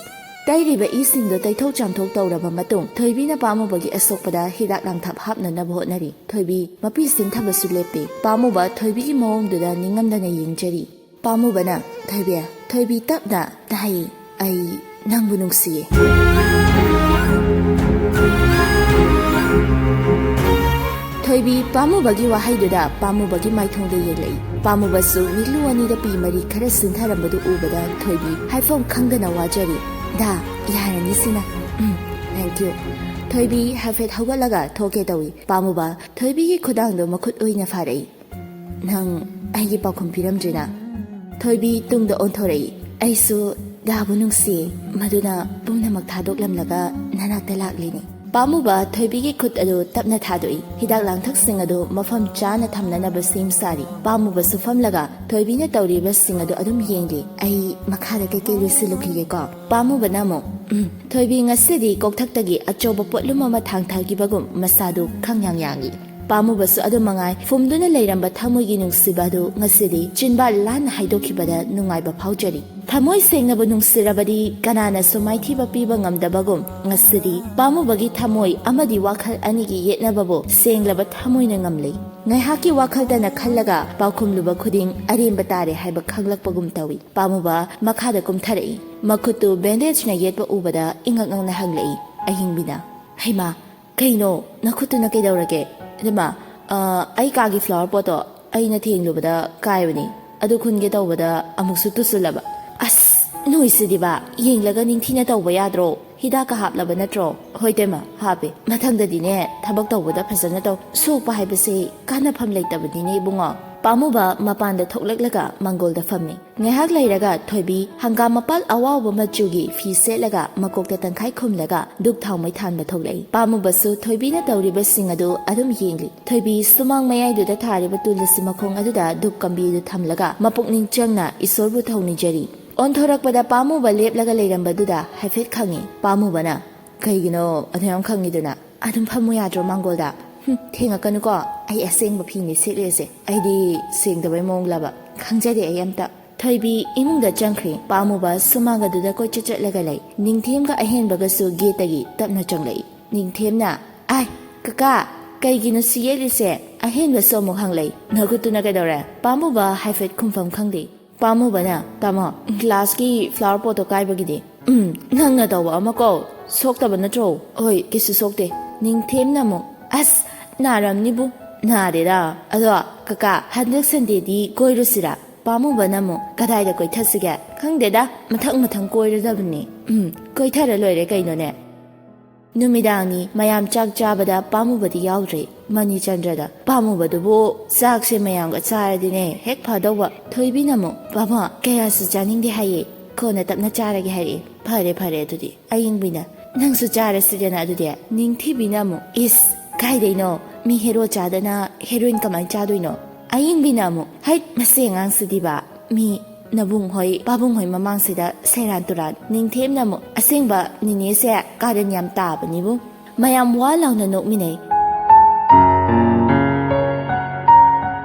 ꯇꯩꯔꯤꯕ ꯏꯁꯤꯡꯗꯨ ꯇꯩꯊꯣꯛ ꯆꯥꯝꯊꯣꯛ ꯇꯧꯔꯕ ꯃꯇꯨꯡ, ꯊꯣꯏꯕꯤꯅ ꯄꯥꯝꯃꯨꯕꯒꯤ ꯑꯁꯣꯛꯄꯗ ꯍꯤꯗꯥꯛ ꯂꯥꯡꯊꯛ ꯍꯥꯞꯅꯅꯕ ꯍꯣꯠꯅꯔꯤ꯫ ꯊꯣꯏꯕꯤ ꯃꯄꯤ ꯁꯤꯟꯊꯕꯁꯨ ꯂꯦꯞꯇꯦ꯫ ꯄꯥꯝꯃꯨꯕ ꯊꯣꯏꯕꯤꯒꯤ ꯃꯑꯣꯡꯗꯨꯗ ꯅꯤꯡꯉꯝꯗꯅ ꯌꯦꯡꯖꯔꯤ꯫ ꯄꯥꯝꯃꯨꯕꯅ, "ꯊꯣꯏꯕꯤ, ꯊꯣꯏꯕꯤ ꯇꯞꯅ ꯇꯥꯏ, "ꯑꯩ ꯅꯪꯕꯨ ꯅꯨꯡꯁꯤꯌꯦ"꯫ ꯊꯣꯏꯕꯤ ꯄꯥꯝꯃꯨꯕꯒꯤ ꯋꯥꯍꯩꯗꯨꯗ ꯄꯥꯝꯃꯨꯕꯒꯤ ꯃꯥꯏꯊꯣꯡꯗ ꯌꯦꯡꯂꯛꯏ꯫ ꯄꯥꯝꯃꯨꯕꯁꯨ ꯃꯤꯠꯂꯨ ꯑꯅꯤꯗ ꯄꯤ ꯃꯔꯤ ꯈꯔ ꯁꯤꯟꯊꯔꯝꯕꯗꯨ ꯎꯕꯗ ꯊꯣꯏꯕꯤ ꯍꯥꯏꯐꯝ ꯈꯪꯗꯅ ꯋꯥꯖꯔꯤ꯫ "ꯗꯥ, ꯌꯥꯔꯅꯤ ꯁꯤꯅ꯫ ꯎꯝ, thank you"꯫ ꯊꯣꯏꯕꯤ ꯍꯥꯏꯐꯦꯠ ꯍꯧꯒꯠꯂꯒ ꯊꯣꯛꯀꯦ ꯇꯧꯏ꯫ ꯄꯥꯝꯃꯨꯕ ꯊꯣꯏꯕꯤꯒꯤ ꯈꯨꯗꯥꯡꯗꯣ ꯃꯈꯨꯠ ꯑꯣꯏꯅ ꯐꯥꯔꯛꯏ꯫ "ꯅꯪ ꯑꯩꯒꯤ ꯄꯥꯎꯈꯨꯝ ꯄꯤꯔꯝꯗ꯭ꯔꯤꯅ?" ꯊꯣꯏꯕꯤ ꯇꯨꯡꯗ ꯑꯣꯟꯊꯣꯔꯛꯏ꯫ "ꯑꯩꯁꯨ ꯗꯥꯕꯨ ꯅꯨꯡꯁꯤꯌꯦ, ꯃꯗꯨꯅ ꯄꯨꯝꯅꯃꯛ ꯊꯥꯗꯣꯛꯂꯝꯂꯒ ꯅꯅꯥꯛꯇ ꯂꯥꯛꯂꯤꯅꯤ"꯫ ꯄꯥꯝꯃꯨꯕ ꯊꯣꯏꯕꯤꯒꯤ ꯈꯨꯠ ꯑꯗꯨ ꯇꯞꯅ ꯊꯥꯗꯣꯛꯏ꯫ ꯍꯤꯗꯥꯛ ꯂꯥꯡꯊꯛꯁꯤꯡ ꯑꯗꯨ ꯃꯐꯝ ꯆꯥꯅ ꯊꯝꯅꯅꯕ ꯁꯦꯝ ꯁꯥꯔꯤ꯫ ꯄꯥꯝꯃꯨꯕꯁꯨ ꯐꯝꯂꯒ ꯊꯣꯏꯕꯤꯅ ꯇꯧꯔꯤꯕꯁꯤꯡ ꯑꯗꯨ ꯑꯗꯨꯝ ꯌꯦꯡꯂꯤ꯫ "ꯑꯩ ꯃꯈꯥꯗ ꯀꯩꯀꯩ ꯂꯣꯏꯁꯤꯜꯂꯨꯈꯤꯒꯦꯀꯣ"꯫ ꯄꯥꯝꯃꯨꯕꯅ ꯑꯃꯨꯛ, "ꯎꯝ"꯫ ꯊꯣꯏꯕꯤ ꯉꯁꯤꯗꯤ ꯀꯣꯛꯊꯛꯇꯒꯤ ꯑꯆꯧꯕ ꯄꯣꯠꯂꯨꯝ ꯑꯃ ꯊꯥꯡꯊꯈꯤꯕꯒꯨꯝ ꯃꯁꯥꯗꯨ ꯈꯪꯌꯥꯡ ꯌꯥꯡꯏ꯫ ꯄꯥꯝꯃꯨꯕꯁꯨ ꯑꯗꯨ ꯃꯉꯥꯏ, ꯐꯨꯝꯗꯨꯅ ꯂꯩꯔꯝꯕ ꯊꯃꯣꯏꯒꯤ ꯅꯨꯡꯁꯤꯕ ꯑꯗꯨ ꯉꯁꯤꯗꯤ ꯆꯤꯟꯕꯥꯜ ꯂꯥꯟꯅ ꯍꯥꯏꯗꯣꯛꯈꯤꯕꯗ ꯅꯨꯡꯉꯥꯏꯕ ꯐꯥꯎꯖꯔꯤ꯫ ꯊꯃꯣꯏ ꯁꯦꯡꯅꯕꯨ ꯅꯨꯡꯁꯤꯔꯕꯗꯤ ꯀꯅꯥꯅꯁꯨ ꯃꯥꯏꯊꯤꯕ ꯄꯤꯕ ꯉꯝꯗꯕꯒꯨꯝ, ꯉꯁꯤꯗꯤ ꯄꯥꯝꯃꯨꯕꯒꯤ ꯊꯃꯣꯏ ꯑꯃꯗꯤ ꯋꯥꯈꯜ ꯑꯅꯤꯒꯤ ꯌꯦꯠꯅꯕꯕꯨ ꯁꯦꯡꯂꯕ ꯊꯃꯣꯏꯅ ꯉꯝꯂꯦ꯫ ꯉꯥꯏꯍꯥꯛꯀꯤ ꯋꯥꯈꯜꯇꯅ ꯈꯜꯂꯒ ꯄꯥꯎꯈꯨꯝꯂꯨꯕ ꯈꯨꯗꯤꯡ ꯑꯔꯦꯝꯕ ꯇꯥꯔꯦ ꯍꯥꯏꯕ ꯈꯪꯂꯛꯄꯒꯨꯝ ꯇꯧꯏ꯫ ꯄꯥꯝꯃꯨꯕ ꯃꯈꯥꯗ ꯀꯨꯝꯊꯔꯛꯏ꯫ ꯃꯈꯨꯠꯇꯨ bandage ꯅ ꯌꯦꯠꯄ ꯎꯕꯗ ꯏꯉꯛ ꯉꯛꯅ ꯍꯪꯂꯛꯏ, ꯑꯍꯤꯡꯕꯤꯅ, "ꯍꯩꯃꯥ, ꯀꯩꯅꯣ, ꯅꯈꯨꯠꯇꯨꯅ ꯀꯩꯗꯧꯔꯒꯦ?" "ꯑꯗꯨꯃ, ꯑ, ꯑꯩ ꯀꯥꯒꯤ flower pot ꯇꯣ ꯑꯩꯅ ꯊꯦꯡꯂꯨꯕꯗ ꯀꯥꯏꯕꯅꯤ꯫ ꯑꯗꯨ ꯈꯨꯟꯒꯦ ꯇꯧꯕꯗ ꯑꯃꯨꯛꯁꯨ ꯇꯨꯁꯤꯜꯂꯕ"꯫ "ꯑꯁ, ꯅꯣꯏꯁꯤꯗꯤꯕ, ꯌꯦꯡꯂꯒ ꯅꯤꯡꯊꯤꯅ ꯇꯧꯕ ꯌꯥꯗ꯭ꯔꯣ? ꯍꯤꯗꯥꯛꯀ ꯍꯥꯞꯂꯕ ꯅꯠꯇ꯭ꯔꯣ?" "ꯍꯣꯏ ꯇꯦꯝꯃ, ꯍꯥꯞꯄꯦ꯫ ꯃꯊꯪꯗꯗꯤꯅꯦ, ꯊꯕꯛ ꯇꯧꯕꯗ ꯐꯖꯅ ꯇꯧ꯫ ꯁꯣꯛꯄ ꯍꯥꯏꯕꯁꯦ ꯀꯥꯟꯅꯐꯝ ꯂꯩꯇꯕꯅꯤꯅꯦ ꯏꯕꯨꯡꯉꯣ"꯫ ꯄꯥꯝꯃꯨꯕ ꯃꯄꯥꯟꯗ ꯊꯣꯛꯂꯛꯂꯒ ꯃꯪꯒꯣꯜꯗ ꯐꯝꯃꯤ꯫ ꯉꯥꯏꯍꯥꯛ ꯂꯩꯔꯒ ꯊꯣꯏꯕꯤ ꯍꯪꯒꯥꯝ ꯃꯄꯥꯜ ꯑꯋꯥꯎꯕ ꯃꯆꯨꯒꯤ ꯐꯤ ꯁꯦꯠꯂꯒ ꯃꯀꯣꯛꯇ ꯇꯪꯈꯥꯏ ꯈꯨꯝꯂꯒ ꯙꯨꯞ ꯊꯥꯎ ꯃꯩ ꯊꯥꯟꯕ ꯊꯣꯛꯂꯛꯏ꯫ ꯄꯥꯝꯃꯨꯕꯁꯨ ꯊꯣꯏꯕꯤꯅ ꯇꯧꯔꯤꯕꯁꯤꯡ ꯑꯗꯨ ꯑꯗꯨꯝ ꯌꯦꯡꯂꯤ꯫ ꯊꯣꯏꯕꯤ ꯁꯨꯃꯥꯡ ꯃꯌꯥꯏꯗꯨꯗ ꯊꯥꯔꯤꯕ ꯇꯨꯜ ꯑꯁꯤ ꯃꯈꯣꯡ ꯑꯗꯨꯗ ꯙꯨꯞ ꯀꯝꯕꯤ ꯑꯗꯨ ꯊꯝꯂꯒ ꯃꯄꯨꯛꯅꯤꯡ ꯆꯪꯅ ꯏꯁꯣꯔꯕꯨ ꯊꯧꯅꯤꯖꯔꯤ꯫ ꯑꯣꯟꯊꯣꯔꯛꯄꯗ ꯄꯥꯝꯃꯨꯕ ꯂꯦꯞꯂꯒ ꯂꯩꯔꯝꯕꯗꯨꯗ ꯍꯥꯏꯐꯦꯠ ꯈꯪꯉꯤ꯫ ꯄꯥꯝꯃꯨꯕꯅ, "ꯀꯩꯒꯤꯅꯣ ꯑꯗꯨ ꯌꯥꯝ ꯈꯪꯉꯤꯗꯨꯅ? ꯑꯗꯨꯝ ꯐꯝꯃꯨ ꯌꯥꯗ꯭ꯔꯣ ꯃꯥꯡꯒꯣꯜꯗ?" "ꯍꯨꯝ, ꯊꯦꯡꯉꯛꯀꯅꯨꯀꯣ, ꯑꯩ ꯑꯁꯦꯡꯕ ꯐꯤꯅꯤ ꯁꯦꯠꯂꯤꯁꯦ꯫ ꯑꯩꯗꯤ ꯁꯦꯡꯗꯕꯩ ꯃꯑꯣꯡꯂꯕ? ꯈꯪꯖꯗꯦ ꯑꯩ ꯑꯝꯇ"꯫ ꯊꯣꯏꯕꯤ ꯏꯃꯨꯡꯗ ꯆꯪꯈ꯭ꯔꯦ꯫ ꯄꯥꯝꯃꯨꯕ ꯁꯨꯃꯥꯡ ꯑꯗꯨꯗ ꯀꯣꯏꯆꯠ ꯆꯠꯂꯒ ꯂꯩ꯫ ꯅꯤꯡꯊꯦꯝꯒ ꯑꯍꯦꯟꯕꯒꯁꯨ gate ꯇꯒꯤ ꯇꯞꯅ ꯆꯪꯂꯛꯏ꯫ ꯅꯤꯡꯊꯦꯝꯅ, "ꯑꯥꯏ, ꯀꯀꯥ, ꯀꯩꯒꯤꯅꯣ ꯁꯤ ꯌꯦꯠꯂꯤꯁꯦ?" ꯑꯍꯦꯟꯕꯁꯨ ꯑꯃꯨꯛ ꯍꯪꯂꯛꯏ꯫ "ꯅꯈꯨꯠꯇꯨꯅ ꯀꯩꯗꯧꯔꯦ?" ꯄꯥꯝꯃꯨꯕ ꯍꯥꯏꯐꯦꯠ ꯈꯨꯝꯐꯝ ꯈꯪꯗꯦ꯫ ꯄꯥꯝꯃꯨꯕꯅ, "ꯇꯥꯃꯣ, ꯒ꯭ꯂꯥꯁꯀꯤ ꯐ꯭ꯂꯥꯋꯔ ꯄꯣꯠꯇꯣ ꯀꯥꯏꯕꯒꯤꯗꯤ?" "ꯎꯝ, ꯅꯪꯅ ꯇꯧꯕ ꯑꯃ ꯀꯣ, ꯁꯣꯛꯇꯕ ꯅꯠꯇ꯭ꯔꯣ?" "ꯍꯣꯏ, ꯀꯩꯁꯨ ꯁꯣꯛꯇꯦ꯫" ꯅꯤꯡꯊꯦꯝꯅ ꯑꯃꯨꯛ, "ꯑꯁ, ꯅꯥꯔꯝꯅꯤꯕꯨ꯫" "ꯅꯥꯗꯦꯗ꯫ ꯑꯗꯣ ꯀꯀꯥ, ꯍꯟꯗꯛ ꯁꯟꯗꯦꯗꯤ ꯀꯣꯏꯔꯨꯁꯤꯔꯥ?" ꯄꯥꯝꯃꯨꯕꯅ ꯑꯃꯨꯛ, "ꯀꯗꯥꯏꯗ ꯀꯣꯏꯊꯁꯤꯒꯦ?" "ꯈꯪꯗꯦꯗ, ꯃꯊꯪ ꯃꯊꯪ ꯀꯣꯏꯔꯗꯕꯅꯤ꯫" "ꯎꯝ, ꯀꯣꯏꯊꯔ ꯂꯣꯏꯔꯦ ꯀꯩꯅꯣꯅꯦ꯫" ꯅꯨꯃꯤꯗꯥꯡꯅꯤ꯫ ꯃꯌꯥꯝ ꯆꯥꯛ ꯆꯥꯕꯗ ꯄꯥꯝꯃꯨꯕꯗꯤ ꯌꯥꯎꯗ꯭ꯔꯦ꯫ ꯃꯅꯤꯆꯟꯗ꯭ꯔꯗ, "ꯄꯥꯝꯃꯨꯕꯗꯨꯕꯨ ꯆꯥꯛꯁꯦ ꯃꯌꯥꯝꯒ ꯆꯥꯔꯗꯤꯅꯦ ꯍꯦꯛ ꯐꯗꯧꯕ꯫" ꯊꯣꯏꯕꯤꯅ ꯑꯃꯨꯛ, "ꯕꯥꯃꯣ, ꯀꯌꯥꯁꯨ ꯆꯥꯅꯤꯡꯗꯦ ꯍꯥꯏꯌꯦ, ꯀꯣꯟꯅ ꯇꯞꯅ ꯆꯥꯔꯒꯦ" ꯍꯥꯏꯔꯛꯑꯦ꯫ "ꯐꯔꯦ, ꯐꯔꯦ ꯑꯗꯨꯗꯤ꯫" ꯑꯌꯤꯡꯕꯤꯅ, "ꯅꯪꯁꯨ ꯆꯥꯔꯁꯤꯗꯅ ꯑꯗꯨꯗꯤ꯫" ꯅꯤꯡꯊꯤꯕꯤꯅ ꯑꯃꯨꯛ, "ꯏꯁ, ꯀꯥꯏꯗꯩꯅꯣ? ꯃꯤ ꯍꯦꯔꯣ ꯆꯥꯗꯅ ꯍꯦꯔꯣꯏꯟ ꯀꯃꯥꯏꯅ ꯆꯥꯗꯣꯏꯅꯣ?" ꯑꯌꯤꯡꯕꯤꯅ ꯑꯃꯨꯛ, "ꯍꯩꯠ, ꯃꯁꯤ ꯑꯉꯥꯡꯁꯤꯗꯤꯕ, ꯃꯤ ꯅꯕꯨꯡ ꯍꯣꯏ, ꯄꯥꯕꯨꯡ ꯍꯣꯏ ꯃꯃꯥꯡꯁꯤꯗ ꯁꯦꯔꯥꯟ ꯇꯨꯔꯥꯟ꯫" ꯅꯤꯡꯊꯦꯝꯅ ꯑꯃꯨꯛ, "ꯑꯁꯦꯡꯕ ꯅꯤꯅꯦꯁꯦ ꯀꯥꯔꯟ ꯌꯥꯝ ꯇꯥꯕꯅꯤꯕꯨ꯫" ꯃꯌꯥꯝ ꯋꯥ ꯂꯥꯎꯅ ꯅꯣꯛꯃꯤꯟꯅꯩ꯫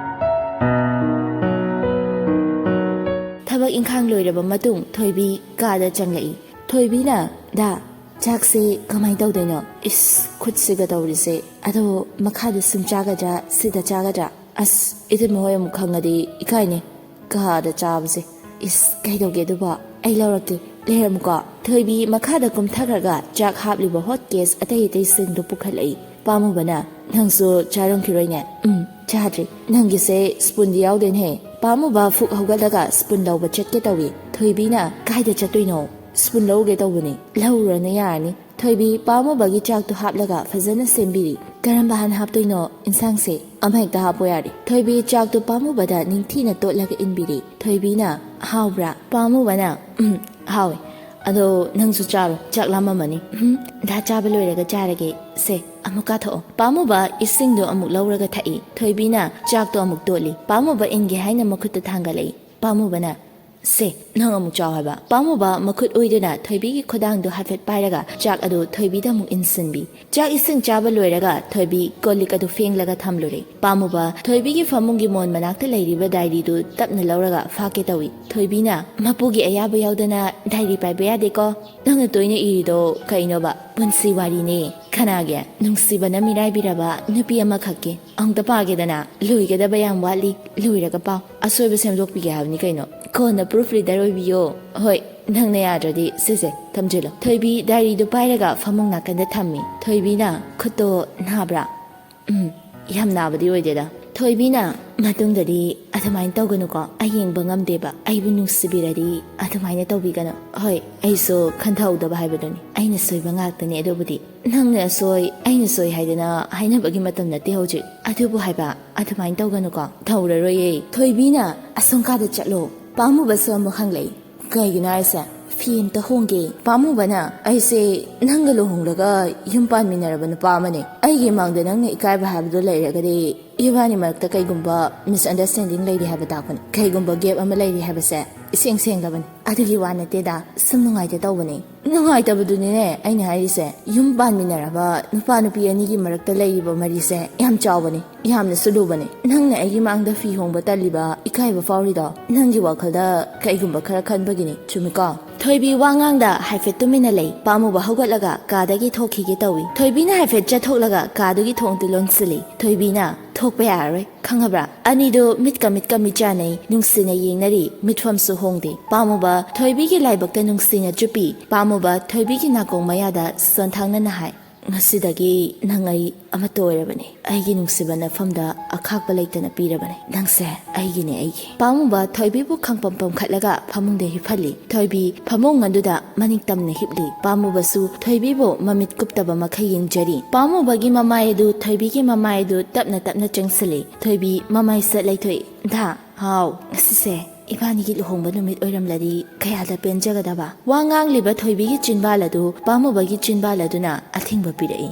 ꯊꯕꯛ ꯏꯪꯈꯥꯡ ꯂꯣꯏꯔꯕ ꯃꯇꯨꯡ ꯊꯣꯏꯕꯤ ꯀꯥꯗ ꯆꯪꯂꯛꯏ꯫ ꯊꯣꯏꯕꯤꯅ, "ꯗꯥ, ꯆꯥꯛꯁꯦ ꯀꯃꯥꯏ ꯇꯧꯗꯣꯏꯅꯣ? ꯏꯁ, ꯈꯨꯠꯁꯤꯒ ꯇꯧꯔꯤꯁꯦ꯫ ꯑꯗꯣ ꯃꯈꯥꯗ ꯁꯨꯝ ꯆꯥꯒꯗ꯭ꯔꯥ, ꯁꯤꯗ ꯆꯥꯒꯗ꯭ꯔꯥ? ꯑꯁ, ꯏꯇꯩꯃ ꯍꯣꯏ ꯑꯃꯨꯛ ꯈꯪꯉꯗꯤ ꯏꯀꯥꯏꯅꯤ꯫ ꯀꯥꯗ ꯆꯥꯕꯁꯦ꯫ ꯏꯁ, ꯀꯩꯗꯧꯒꯦ ꯑꯗꯨꯕꯣ? ꯑꯩ ꯂꯧꯔꯛꯀꯦ꯫ ꯂꯩꯔꯝꯃꯨꯀꯣ꯫" ꯊꯣꯏꯕꯤ ꯃꯈꯥꯗ ꯀꯨꯝꯊꯈ꯭ꯔꯒ ꯆꯥꯛ ꯍꯥꯞꯂꯤꯕ ꯍꯣꯠ ꯀꯦꯁ ꯑꯇꯩ ꯑꯇꯩꯁꯤꯡꯗꯨ ꯄꯨꯈꯠꯂꯛꯏ꯫ ꯄꯥꯝꯃꯨꯕꯅ, "ꯅꯪꯁꯨ ꯆꯥꯔꯝꯈꯤꯔꯣꯏꯅꯦ?" "ꯎꯝ, ꯆꯥꯗ꯭ꯔꯤ꯫ ꯅꯪꯒꯤꯁꯦ ꯁ꯭ꯄꯨꯟꯗꯤ ꯌꯥꯎꯗꯦꯅꯦꯍꯦ꯫" ꯄꯥꯝꯃꯨꯕ ꯐꯨꯛ ꯍꯧꯒꯠꯂꯒ ꯁ꯭ꯄꯨꯟ ꯂꯧꯕ ꯆꯠꯀꯦ ꯇꯧꯏ꯫ ꯊꯣꯏꯕꯤꯅ, "ꯀꯥꯏꯗ ꯆꯠꯇꯣꯏꯅꯣ? ꯁ꯭ꯄꯨꯟ ꯂꯧꯔꯨꯒꯦ ꯇꯧꯕꯅꯤ꯫" "ꯂꯧꯔꯨꯔꯅꯨ, ꯌꯥꯔꯅꯤ꯫" ꯊꯣꯏꯕꯤ ꯄꯥꯝꯃꯨꯕꯒꯤ ꯆꯥꯛꯇꯨ ꯍꯥꯞꯂꯒ ꯐꯖꯅ ꯁꯦꯝꯕꯤꯔꯤ꯫ "ꯀꯔꯝꯕ ꯍꯥꯟꯅ ꯍꯥꯞꯇꯣꯏꯅꯣ ꯏꯟꯁꯥꯡꯁꯦ?" "ꯑꯃꯍꯦꯛꯇ ꯍꯥꯞꯄꯣ ꯌꯥꯔꯦ꯫" ꯊꯣꯏꯕꯤ ꯆꯥꯛꯇꯨ ꯄꯥꯝꯃꯨꯕꯗ ꯅꯤꯡꯊꯤꯅ ꯇꯣꯠꯂꯒ ꯏꯟꯕꯤꯔꯤ꯫ ꯊꯣꯏꯕꯤꯅ, "ꯍꯥꯎꯕ꯭ꯔꯥ?" ꯄꯥꯝꯃꯨꯕꯅ, "ꯎꯝ, ꯍꯥꯎꯋꯦ꯫ ꯑꯗꯣ ꯅꯪꯁꯨ ꯆꯥꯔꯣ, ꯆꯥꯛ ꯂꯥꯝꯃꯝꯃꯅꯤ꯫" "ꯎꯝ, ꯗꯥ ꯆꯥꯕ ꯂꯣꯏꯔꯒ ꯆꯥꯔꯒꯦ꯫ ꯁꯦ, ꯑꯃꯨꯛ ꯀꯥꯊꯣꯛꯑꯣ꯫" ꯄꯥꯝꯃꯨꯕ ꯏꯁꯤꯡꯗꯣ ꯑꯃꯨꯛ ꯂꯧꯔꯒ ꯊꯛꯏ꯫ ꯊꯣꯏꯕꯤꯅ ꯆꯥꯛꯇꯣ ꯑꯃꯨꯛ ꯇꯣꯠꯂꯤ꯫ ꯄꯥꯝꯃꯨꯕ ꯏꯟꯒꯦ ꯍꯥꯏꯅ ꯃꯈꯨꯠꯇ ꯊꯥꯡꯒꯠꯂꯛꯏ꯫ ꯄꯥꯝꯃꯨꯕꯅ, "ꯁꯦ, ꯅꯪ ꯑꯃꯨꯛ ꯆꯥꯎ ꯍꯥꯏꯕ꯫" ꯄꯥꯝꯃꯨꯕ ꯃꯈꯨꯠ ꯑꯣꯏꯗꯨꯅ ꯊꯣꯏꯕꯤꯒꯤ ꯈꯨꯗꯥꯡꯗꯨ ꯍꯥꯏꯐꯦꯠ ꯄꯥꯏꯔꯒ ꯆꯥꯛ ꯑꯗꯨ ꯊꯣꯏꯕꯤꯗ ꯑꯃꯨꯛ ꯏꯟꯁꯤꯟꯕꯤ꯫ ꯆꯥꯛ ꯏꯁꯤꯡ ꯆꯥꯕ ꯂꯣꯏꯔꯒ ꯊꯣꯏꯕꯤ ꯀꯣꯜ ꯂꯤꯛ ꯑꯗꯨ ꯐꯦꯡꯂꯒ ꯊꯝꯂꯨꯔꯦ꯫ ꯄꯥꯝꯃꯨꯕ ꯊꯣꯏꯕꯤꯒꯤ ꯐꯃꯨꯡꯒꯤ ꯃꯣꯟ ꯃꯅꯥꯛꯇ ꯂꯩꯔꯤꯕ ꯗꯥꯏꯔꯤꯗꯨ ꯇꯞꯅ ꯂꯧꯔꯒ ꯐꯥꯛꯀꯦ ꯇꯧꯏ꯫ ꯊꯣꯏꯕꯤꯅ, "ꯃꯄꯨꯒꯤ ꯑꯌꯥꯕ ꯌꯥꯎꯗꯅ ꯗꯥꯏꯔꯤ ꯄꯥꯏꯕ ꯌꯥꯗꯦꯀꯣ꯫ ꯅꯪꯅ ꯇꯣꯏꯅ ꯏꯔꯤꯗꯣ ꯀꯩꯅꯣꯕ? ꯄꯨꯟꯁꯤ ꯋꯥꯔꯤꯅꯦ꯫ ꯀꯅꯥꯒꯤ? ꯅꯨꯡꯁꯤꯕꯅ ꯃꯤꯔꯥꯏꯕꯤꯔꯕ ꯅꯨꯄꯤ ꯑꯃꯈꯛꯀꯤ꯫ ꯑꯃꯨꯛꯇ ꯄꯥꯒꯦꯗꯅ꯫ ꯂꯣꯏꯒꯗꯕ ꯌꯥꯝ ꯋꯥꯠꯂꯤ, ꯂꯣꯏꯔꯒ ꯄꯥꯎ꯫ ꯑꯁꯣꯏꯕ ꯁꯦꯝꯗꯣꯛꯄꯤꯒꯦ ꯍꯥꯏꯕꯅꯤ ꯀꯩꯅꯣ꯫ ꯀꯣꯟꯅ proof reader ꯑꯣꯏꯕꯤꯌꯣ꯫ ꯍꯣꯏ, ꯅꯪꯅ ꯌꯥꯗ꯭ꯔꯗꯤ ꯁꯤꯁꯦ ꯊꯝꯖꯤꯜꯂꯣ꯫ ꯊꯣꯏꯕꯤ diaryꯗꯨ ꯄꯥꯏꯔꯒ ꯐꯃꯨꯡ ꯅꯥꯀꯟꯗ ꯊꯝꯃꯤ꯫ ꯊꯣꯏꯕꯤꯅ, "ꯈꯨꯠꯇꯣ ꯅꯥꯕ꯭ꯔꯥ?" "ꯎꯝ, ꯌꯥꯝ ꯅꯥꯕꯗꯤ ꯑꯣꯏꯗꯦꯗ꯫" ꯊꯣꯏꯕꯤꯅ, "ꯃꯇꯨꯡꯗꯗꯤ ꯑꯗꯨꯃꯥꯏꯅ ꯇꯧꯒꯅꯨꯀꯣ꯫ ꯑꯩ ꯌꯦꯡꯕ ꯉꯝꯗꯦꯕ꯫ ꯑꯩꯕꯨ ꯅꯨꯡꯁꯤꯕꯤꯔꯗꯤ ꯑꯗꯨꯃꯥꯏꯅ ꯇꯧꯕꯤꯒꯅꯨ꯫" "ꯍꯣꯏ, ꯑꯩꯁꯨ ꯈꯟꯊꯍꯧꯗꯕ ꯍꯥꯏꯕꯗꯨꯅꯤ꯫ ꯑꯩꯅ ꯁꯣꯏꯕ ꯉꯥꯛꯇꯅꯤ꯫ ꯑꯗꯨꯕꯨꯗꯤ ꯅꯪꯅ ꯁꯣꯏ, ꯑꯩꯅ ꯁꯣꯏ ꯍꯥꯏꯗꯅ ꯍꯥꯏꯅꯕꯒꯤ ꯃꯇꯝ ꯅꯠꯇꯦ ꯍꯧꯖꯤꯛ꯫ ꯑꯗꯨꯕꯨ ꯍꯥꯏꯕ, ꯑꯗꯨꯃꯥꯏꯅ ꯇꯧꯒꯅꯨꯀꯣ꯫" "ꯊꯧꯔꯔꯣꯏꯌꯦ꯫" ꯊꯣꯏꯕꯤꯅ, "ꯑꯁꯣꯝ ꯀꯥꯗ ꯆꯠꯂꯣ꯫" ꯄꯥꯝꯃꯨꯕꯁꯨ ꯑꯃꯨꯛ ꯍꯪꯂꯛꯏ꯫ "ꯀꯩꯒꯤꯅꯣ ꯍꯥꯏꯁꯦ?" "ꯐꯤ ꯑꯝꯇ ꯍꯣꯡꯒꯦ꯫" ꯄꯥꯝꯃꯨꯕꯅ, "ꯑꯩꯁꯦ ꯅꯪꯒ ꯂꯨꯍꯣꯡꯂꯒ ꯌꯨꯝ ꯄꯥꯟꯃꯤꯟꯅꯔꯕ ꯅꯨꯄꯥ ꯑꯃꯅꯦ꯫ ꯑꯩꯒꯤ ꯏꯃꯥꯡꯗ ꯅꯪꯅ ꯏꯀꯥꯏꯕ ꯍꯥꯏꯕꯗꯨ ꯂꯩꯔꯒꯗꯤ ꯏꯕꯥꯅꯤ ꯃꯔꯛꯇ ꯀꯩꯒꯨꯝꯕ misunderstanding ꯂꯩꯔꯤ ꯍꯥꯏꯕ ꯇꯥꯛꯄꯅꯤ꯫ ꯀꯩꯒꯨꯝꯕ gap ꯑꯃ ꯂꯩꯔꯤ ꯍꯥꯏꯕꯁꯦ ꯏꯁꯦꯡ ꯁꯦꯡꯂꯕꯅꯤ꯫ ꯑꯗꯨꯒꯤ ꯋꯥ ꯅꯠꯇꯦꯗ, ꯁꯨꯝ ꯅꯨꯡꯉꯥꯏꯇ ꯇꯧꯕꯅꯤ꯫" "ꯅꯨꯡꯉꯥꯏꯇꯕꯗꯨꯅꯤꯅꯦ ꯑꯩꯅ ꯍꯥꯏꯔꯤꯁꯦ꯫ ꯌꯨꯝ ꯄꯥꯟꯃꯤꯟꯅꯔꯕ ꯅꯨꯄꯥ ꯅꯨꯄꯤ ꯑꯅꯤꯒꯤ ꯃꯔꯛꯇ ꯂꯩꯔꯤꯕ ꯃꯔꯤꯁꯦ ꯌꯥꯝ ꯆꯥꯎꯕꯅꯤ, ꯌꯥꯝꯅꯁꯨ ꯂꯨꯕꯅꯤ꯫ ꯅꯪꯅ ꯑꯩꯒꯤ ꯃꯥꯡꯗ ꯐꯤ ꯍꯣꯡꯕ ꯇꯜꯂꯤꯕ, ꯏꯀꯥꯏꯕ ꯐꯥꯎꯔꯤꯗꯣ ꯅꯪꯒꯤ ꯋꯥꯈꯜꯗ ꯀꯩꯒꯨꯝꯕ ꯈꯔ ꯈꯟꯕꯒꯤꯅꯤ, ꯆꯨꯝꯃꯤꯀꯣ?" ꯊꯣꯏꯕꯤ ꯋꯥ ꯉꯥꯡꯗ ꯍꯥꯏꯐꯦꯠ ꯇꯨꯃꯤꯟꯅ ꯂꯩ꯫ ꯄꯥꯝꯃꯨꯕ ꯍꯧꯒꯠꯂꯒ ꯀꯥꯗꯒꯤ ꯊꯣꯛꯈꯤꯒꯦ ꯇꯧꯏ꯫ ꯊꯣꯏꯕꯤꯅ ꯍꯥꯏꯐꯦꯠ ꯆꯠꯊꯣꯛꯂꯒ ꯀꯥꯗꯨꯒꯤ ꯊꯣꯡꯗꯨ ꯂꯣꯟꯁꯤꯜꯂꯤ꯫ ꯊꯣꯏꯕꯤꯅ, "ꯊꯣꯛꯄ ꯌꯥꯔꯔꯣꯏ, ꯈꯪꯉꯕ꯭ꯔꯥ?" ꯑꯅꯤꯗꯨ ꯃꯤꯠꯀ ꯃꯤꯠꯀ ꯃꯤꯠꯆꯥꯟꯅꯩ, ꯅꯨꯡꯁꯤꯅ ꯌꯦꯡꯅꯔꯤ, ꯃꯤꯠꯐꯝꯁꯨ ꯍꯣꯡꯗꯦ꯫ ꯄꯥꯝꯃꯨꯕ ꯊꯣꯏꯕꯤꯒꯤ ꯂꯥꯏꯕꯛꯇ ꯅꯨꯡꯁꯤꯅ ꯆꯨꯞꯄꯤ꯫ ꯄꯥꯝꯃꯨꯕ ꯊꯣꯏꯕꯤꯒꯤ ꯅꯥꯀꯣꯡ ꯃꯌꯥꯗ ꯁꯣꯟꯊꯥꯡꯅꯅ ꯍꯥꯏ, "ꯉꯁꯤꯗꯒꯤ ꯅꯪ ꯑꯩ ꯑꯃꯠꯇ ꯑꯣꯏꯔꯕꯅꯤ꯫ ꯑꯩꯒꯤ ꯅꯨꯡꯁꯤꯕ ꯅꯐꯝꯗ ꯑꯈꯥꯛꯄ ꯂꯩꯇꯅ ꯄꯤꯔꯕꯅꯤ꯫ ꯅꯪꯁꯦ ꯑꯩꯒꯤꯅꯦ, ꯑꯩꯒꯤ꯫" ꯄꯥꯝꯃꯨꯕ ꯊꯣꯏꯕꯤꯕꯨ ꯈꯪꯄꯝ ꯄꯝꯈꯠꯂꯒ ꯐꯃꯨꯡꯗ ꯍꯤꯞꯍꯜꯂꯤ꯫ ꯊꯣꯏꯕꯤ ꯐꯃꯨꯡ ꯑꯗꯨꯗ ꯃꯅꯤꯡ ꯇꯝꯅ ꯍꯤꯞꯂꯤ꯫ ꯄꯥꯝꯃꯨꯕꯁꯨ ꯊꯣꯏꯕꯤꯕꯨ ꯃꯃꯤꯠ ꯀꯨꯞꯇꯕ ꯃꯈꯩ ꯌꯦꯡꯖꯔꯤ꯫ ꯄꯥꯝꯃꯨꯕꯒꯤ ꯃꯃꯥꯏ ꯑꯗꯨ ꯊꯣꯏꯕꯤꯒꯤ ꯃꯃꯥꯏ ꯑꯗꯨ ꯇꯞꯅ ꯇꯞꯅ ꯆꯪꯁꯤꯜꯂꯤ꯫ ꯊꯣꯏꯕꯤ ꯃꯃꯥꯏ ꯁꯠ ꯂꯩꯊꯣꯛꯏ꯫ "ꯗꯥ, ꯍꯥꯎ, ꯉꯁꯤꯁꯦ ꯏꯕꯥꯅꯤꯒꯤ ꯂꯨꯍꯣꯡꯕ ꯅꯨꯃꯤꯠ ꯑꯣꯏꯔꯝꯂꯗꯤ ꯀꯌꯥꯗ ꯄꯦꯟꯖꯒꯗꯕ!" ꯋꯥ ꯉꯥꯡꯂꯤꯕ ꯊꯣꯏꯕꯤꯒꯤ ꯆꯤꯟꯕꯥꯜ ꯑꯗꯨ ꯄꯥꯝꯃꯨꯕꯒꯤ ꯆꯤꯟꯕꯥꯜ ꯑꯗꯨꯅ ꯑꯊꯤꯡꯕ ꯄꯤꯔꯛꯏ꯫